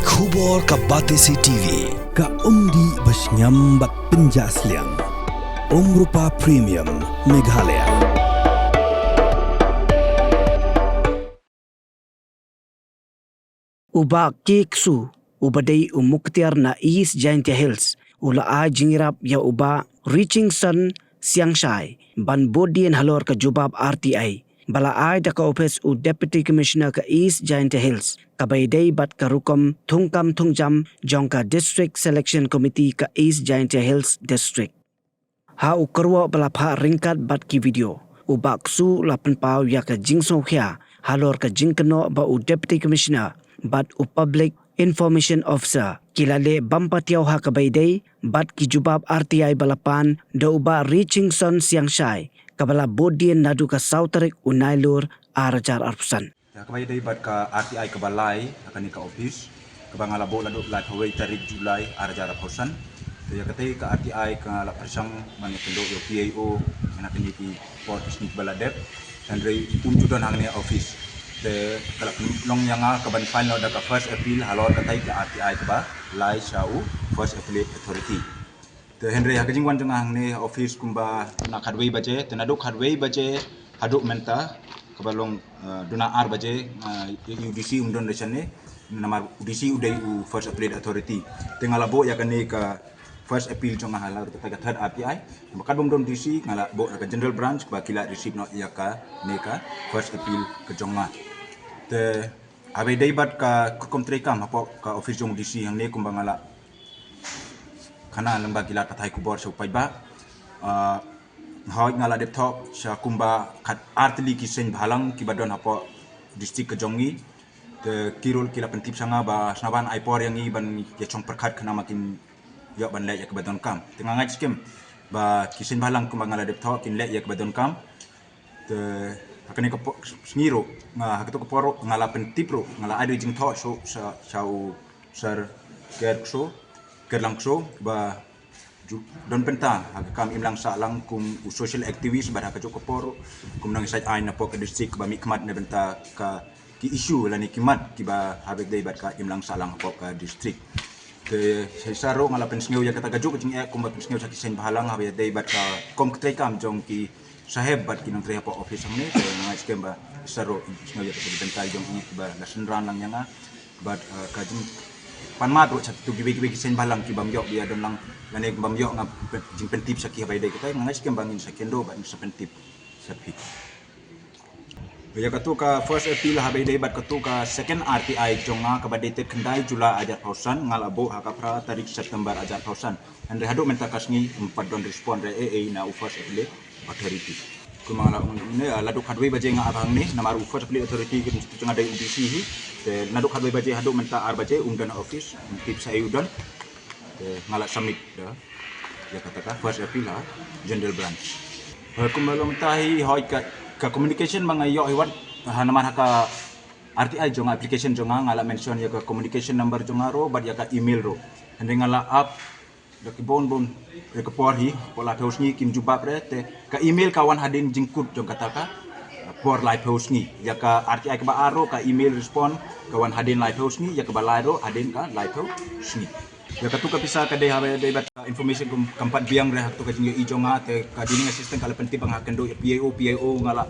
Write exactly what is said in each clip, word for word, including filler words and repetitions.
Khubor ka Batesi T V, ka umdih ba shngiam bad pynjah sliang. Umrupa Premium, Meghalaya. U Bah K. Ksu, uba dei u Muktiar na East Jaintia Hills, u la ai jingïarap ïa u Bah Richingson Siangshai ban bud dien halor ka jubab R T I ba la ai da ka ophis u Deputy Commissioner ka East Jaintia Hills, kaba ïadei bad ka rukom thungkam thungjam jong ka District Selection Committee ka East Jaintia Hills District. Ha u kyrwoh ba la phah ryngkat bad ki video, u Bah Ksu la pynpaw ïa ka jingsngewkhia halor ka jingkynnoh ba u Deputy Commissioner bad u Public Information Officer ki la leh bym patiaw ha kaba ïadei bad ki jubab R T I ba la pan da u Bah Richingson Siangshai, kaba la bud dien naduh ka saw tarik u Nailur ar hajar arphew san. Ïa kaba ïadei bad ka R T I kaba lai ha kane ka office, kaba nga la buh naduh laiphew wei tarik July ar hajar arphew san. Te ïa katei ka R T I ka la pyrshang ban ïakynduh ïa u P I O ha kine ki por ki sngi kiba la dep. Hynrei um ju don hangne office. Te ka la pynlong ïa nga kaban file noh da ka first appeal halor katei ka R T I kaba lai sha u First Appellate Authority. Te hynrei ha ka jingwan jong nga hangne office kumba na khatwei baje, te naduh khatwei baje haduh mynta kaba long, eh, duna ar baje, eh, u D C um don re shane, namar u D C u dei u First Appellate Authority. Te nga la buh ïa kane ka first appeal jong nga halor kata ka third R T I. Namar katba um don D C nga la buh ïa ka General Branch ba ki la receive noh ïa kane ka first appeal ka jong nga. Te haba ïadei bad ka rukom treikam hapoh ka office jong u D C hangne kumba nga la khana lyngba ki lad pathai khubor sha u paidbah. Ah, hooid nga la dep thoh sha kumba khat ar tylli ki seng bhalang kiba don hapoh district ka jong ngi. Te ki ruh ki la pyntip sha nga ba sngewbha ban ai por ïa ngi ban ïa shong pyrkhat khnang ba kin ïoh ban leh ïa kaba donkam. Te nga ngeit skhem ba ki seng bhalang kumba nga la dep thoh kin leh ïa kaba donkam. Te ha kane ka por, sngi ruh nga, ha kato ka por ruh nga la pyntip ruh, nga la ai da ka jingthoh sha, sha, sha u Sir Ker Kso, Ker Lang Kso, ba ju-, don bynta ha ka kam imlang sahlang kum u social activist bad ha kajuh ka por ruh kum u nongïasaid aiñ napoh ka district ba mihkhmat na bynta ka ki issue lane ki mat kiba haba ïadei bad ka imlang sahlang hapoh ka district. Te shisha ruh nga la pynsngew ïa kata kajuh ka jingeh kumba pynsngew sha ki seng bhalang haba ïadei bad ka rukom treikam jong ki saheb bad ki nongtrei hapoh office hangne, te nga ngeit skhem ba shisha ruh pynsngew ïa kata ka bynta jong ki kiba la synran lang ïa nga. Bad, eh, ka jingpanmad ruh sha kito kiwei kiwei ki seng bhalang ki bym ïoh ba ïa don lang lane bym ïoh nga pyn-, jingpyntip sha ki haba ïadei kata, nga ngeit skhem ba ngin sa kynduh bad ngin sa pyntip sha phi. Ïa kato ka first appeal haba ïadei bad kato ka second R T I jong nga kaba dated khyndai July ar hajar arphew san, nga la buh ha ka phra tarik September ar hajar arphew san. Hynrei haduh mynta ka sngi ym pat don respond re ei ei na u First Appellate Authority. Kumba nga la ong ne, ah, naduh khatwei baje nga ap hangne namar u First Appellate Authority ka jong nga dei u D C hi. Te naduh khatwei baje haduh mynta ar baje um don office, ym tip sa ei u don. Te nga la submit da ïa kata ka first appeal ha General Branch. Eh, kumba long mynta hi hooid ka, ka communication ba nga ïoh hi wat ha namar ha ka R T I jong nga, application jong nga, nga la mention ïa ka communication number jong nga ruh bad ïa ka email ruh. Hynrei nga la ap da ki bun bun ïa ka por hi, por laiphew sngi kim jubab re, te ka email ka wan hadien jingkut jong kata ka por laiphew sngi. Ïa ka R T I kaba ar ruh ka email respond ka wan hadien laiphew sngi, ïa kaba lai ruh hadien ka laiphew sngi. Ïa kato ka pisa ka dei haba ïadei bad ka information kum kam pat biang re ha kato ka jingïohi jong nga, te ka dealing assistant ka la pyntip ba nga kynduh ïa P I O, P I O nga la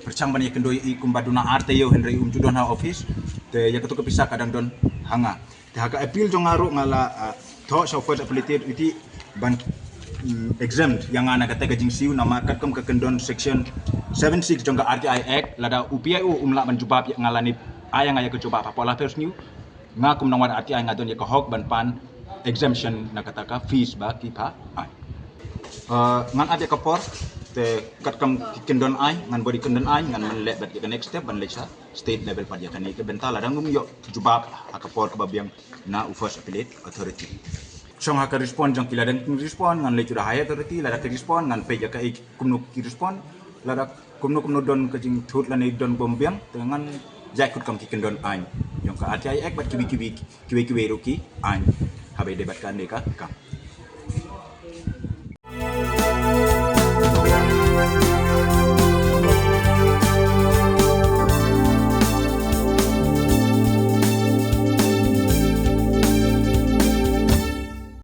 pyrshang ban ïakynduh ïa i kumba duna ar taïew hynrei um ju don ha office. Te ïa kato ka pisa ka dang don ha nga. Te ha ka appeal jong nga ruh nga la, ah, thoh sha u First Appellate Authority ban, mm, exempt ïa nga na kata ka jingsiew namar katkum ka kyndon section seven six jong ka R T I Act, lada u P I O um lah ban jubab ïa nga lane ai ïa nga ïa ka jubab hapoh laiphew sngi, nga kum nongwan R T I nga don ïa ka hok ban pan exemption na kata ka fees ba ki phah ai. Ah, ngan ap ïa ka por, te katkam ki kyndon aiñ, ngan bud ïa ki kyndon aiñ, ngan leh bad ïa ka next step ban leit sha state level pat ïa kane ka bynta lada ngim ïoh jubab ha ka por kaba biang na u First Appellate Authority. Shong ha ka respond jong ki, lada ki respond ngan leit sha u higher authority, lada ki respond ngan peit ïa kaei kumno ki respond, lada kumno kumno don ka jingthut lane don bym biang, te ngan jia katkam ki kyndon aiñ jong ka R T I Act bad kiwei kiwei, kiwei kiwei ruh ki aiñ haba ïadei bad kane ka kam.